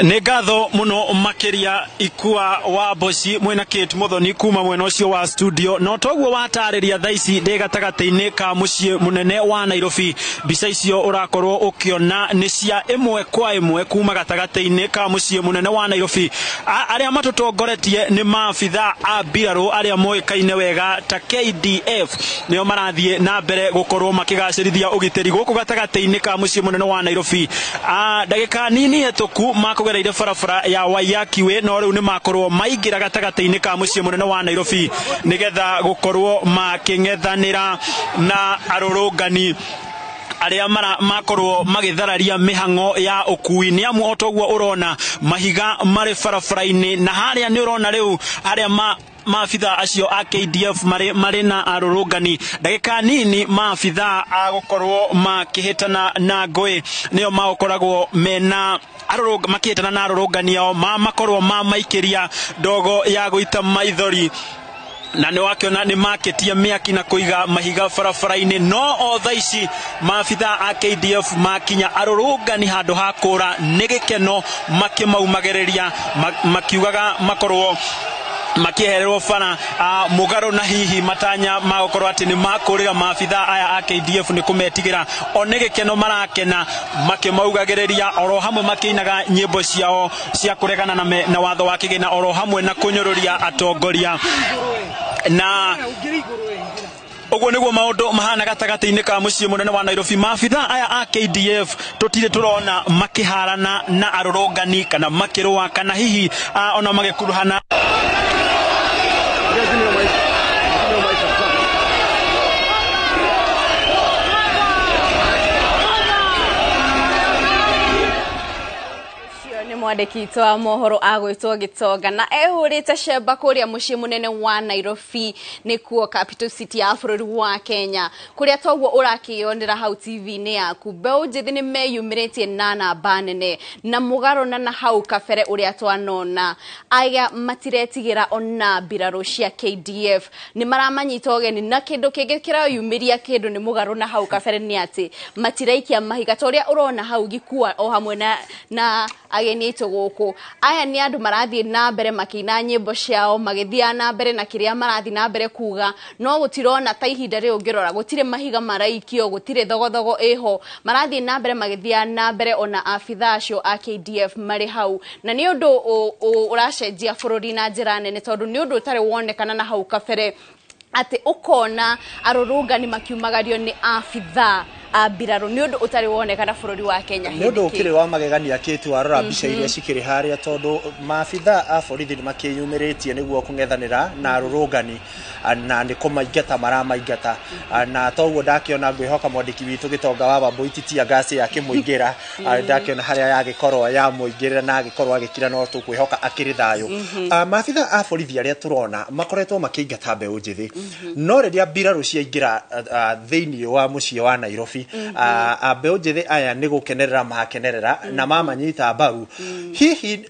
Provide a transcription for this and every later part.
Nĩ ngatho mũno makĩria Ikua wa Mboci mwĩna Kate Muthoni kuma mwena ũcio wa studio. No toguo watarĩria, thaa ici ndĩ gatagatĩ-inĩ ka mũciĩ mũnene wa Nairobi. Mbica icio ũrakorwo ũkĩona nĩ cia ĩmwe kwa ĩmwe kuma gatagatĩ-inĩ ka mũciĩ mũnene wa Nairobi. Arĩa matũtongoretie nĩ maabitha a mbirarũ arĩa moĩkaine wega ta KDF, nĩo marathiĩ na mbere gũkorwo makĩgacĩrithia ũgitĩri gũkũ gatagatĩ-inĩ ka mũciĩ mũnene wa Nairobi. Ndagĩka nini hetũku makũgereire barabara ya Waiyaki Way, no rĩu nĩ makorwo maingĩra gatagatĩ-inĩ ka mũciĩ mũnene wa Nairobi nĩgetha gũkorwo makĩng'ethanĩra na arũrũngani arĩa mara makorwo magĩthararia mĩhang'o ya ũkui, nĩ amu o toguo ũrona mahiga marĩ barabara-inĩ na harĩa nĩ ũrona rĩu arĩa ma maabitha acio a KDF marĩ na arũrũngani. Ndagĩka nini maabitha a gũkorwo makĩhĩtana na ngũĩ nĩo magũkoragwo mena makĩhĩtana na arũrũngani ao, makorwo mamaikĩria ndogo ya gũita maithori, na nĩ wakĩona nĩ makĩtie mĩaki na kũiga mahiga barabara-inĩ. No o thaa ici maabitha a KDF makinya, arũrũngani handũ ha kũra nĩ gĩkeno makĩmaumagĩrĩria, makiugaga makorwo makĩehererwo bara mũgarũ, na hihi matanya magũkorwo atĩ nĩ makũrĩra maabitha aya a KDF nĩ kũmetigĩra. O nĩ gĩkeno marakena makĩmaugagĩrĩria, oro hamwe makĩinaga nyĩmbo ciao cia kũregana na watho wa kĩgĩna, oro hamwe na kũnyũrũria atongoria. Na ũguo nĩguo maũndũ mahana gatagatĩ-inĩ ka mũciĩ mũnene wa Nairobi. Maabitha aya a KDF tũtirĩ tũrona makĩharana na arũrũngani kana makĩrũa kana hihi ona magĩkuruhana. Ũcio nĩ mwandĩki witũ wa mohoro agwĩtwo Gĩtonga na ehũrĩte cemba kũrĩa mũciĩ mũnene wa Nairobi, nĩkuo capital city ya bũrũri wa Kenya, kũrĩa toguo ũrakĩyonera hau TV-inĩ yaku mbeũ njĩthĩ nĩ meyumĩrĩtie na namba nene, na mũgarũ na hau kabere ũrĩa twanona aya matiretigĩra ona mbirarũ cia KDF, nĩ maramanyita ũgeni. Na kĩndũ kĩngĩ kĩrayumĩria kĩndũ nĩ mũgarũ na hau kabere nĩ atĩ matiraikia mahiga ta ũrĩa ũrona hau Gĩkua o hamwe na ageni aitũ gũkũ. Aya nĩ andũ marathiĩ na mbere makĩina nyĩmbo ciao, magĩthiaga na mbere na kĩrĩa marathiĩ na mbere kuga, no gũtirona ta ihinda rĩu ũngĩrora gũtirĩ mahiga maraikio, gũtirĩ thogothogo ĩho, marathiĩ na mbere magĩthiaga na mbere ona abitha acio a KDF marĩ hau. Na nĩ ũndũ ũracenjia bũrũri na njĩra nene, tondũ nĩ ũndũ ũtarĩ wonekana na hau kabere atĩ ũkona arũrũngani makiumagario nĩ abitha a mbirarũ. Nĩ ũndũ ũtarĩ wonekana bũrũri wa Kenya. Nĩ ũndũ ũkĩrĩ wa magegania kĩtu warora mbica iria cikĩrĩ harĩa, tondũ maabitha a borithi nĩ makĩyumĩrĩtie nĩguo kũng'ethanĩra na arũrũngani, na nĩ kũmaingata maramaingata. Na toguo ndakĩona, ngwĩhoka mwandĩki witũ Gĩtonga wa Wambui titia ngasi yakĩmũingĩra, ndakĩona harĩa yagĩkorwo yamũingĩrĩra na agĩkorwo agĩkira, no tũkwĩhoka akĩrĩ thayũ. Maabitha a borithi arĩa tũrona makoretwo makĩingata mbeũ njĩthĩ, no rĩrĩa mbirarũ ciaingĩra thĩinĩ wa mũciĩ wa Nairobi, mbeũ njĩthĩ aya nĩ gũkenerera makenerera na mamanyita mbaru. Hihi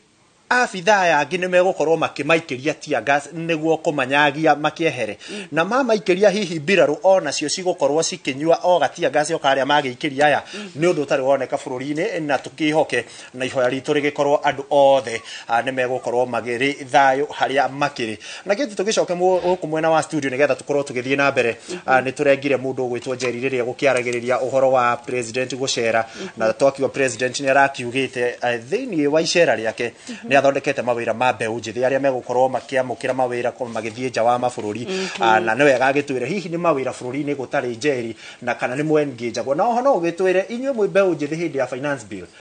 abitha aya angĩ nĩ megũkorwo makĩmaikĩria tear gas nĩguo kũmanyagia makĩehere? Na mamaikĩria, hihi mbirarũ onacio cigũkorwo cikĩnyua o gatear gas o karĩa magĩikĩria aya? Nĩ ũndũ ũtarĩ woneka bũrũri-inĩ, na tũkĩhoke na ihoya ritũ rĩgĩkorwo andũ othe nĩ megũkorwo magĩrĩ thayũ harĩa makĩrĩ. Na gĩtĩ tũgĩcoke gũkũ mwena wa studio nĩgetha tũkorwo tũgĩthiĩ na mbere. Nĩ tũrengire mũndũ ũgwĩtwo Njeri rĩrĩa gũkĩaragĩrĩria ũhoro wa president gũcera, na twakiuga president nĩ arakiugĩte thĩinĩ wa icera rĩake nĩ athondekete mawĩra ma mbeũ njĩthĩ arĩa megũkorwo makĩamũkĩra mawĩra magĩthiĩ nja wa mabũrũri. Na nĩ wega agĩtwĩre hihi nĩ mawĩra bũrũri-inĩ gũtarĩ Njeri, na kana nĩ mwengĩnjagwo. Na oho no ũgĩtwĩre inyuĩ mwĩ mbeũ njĩthĩ hĩndĩ ya finance bill.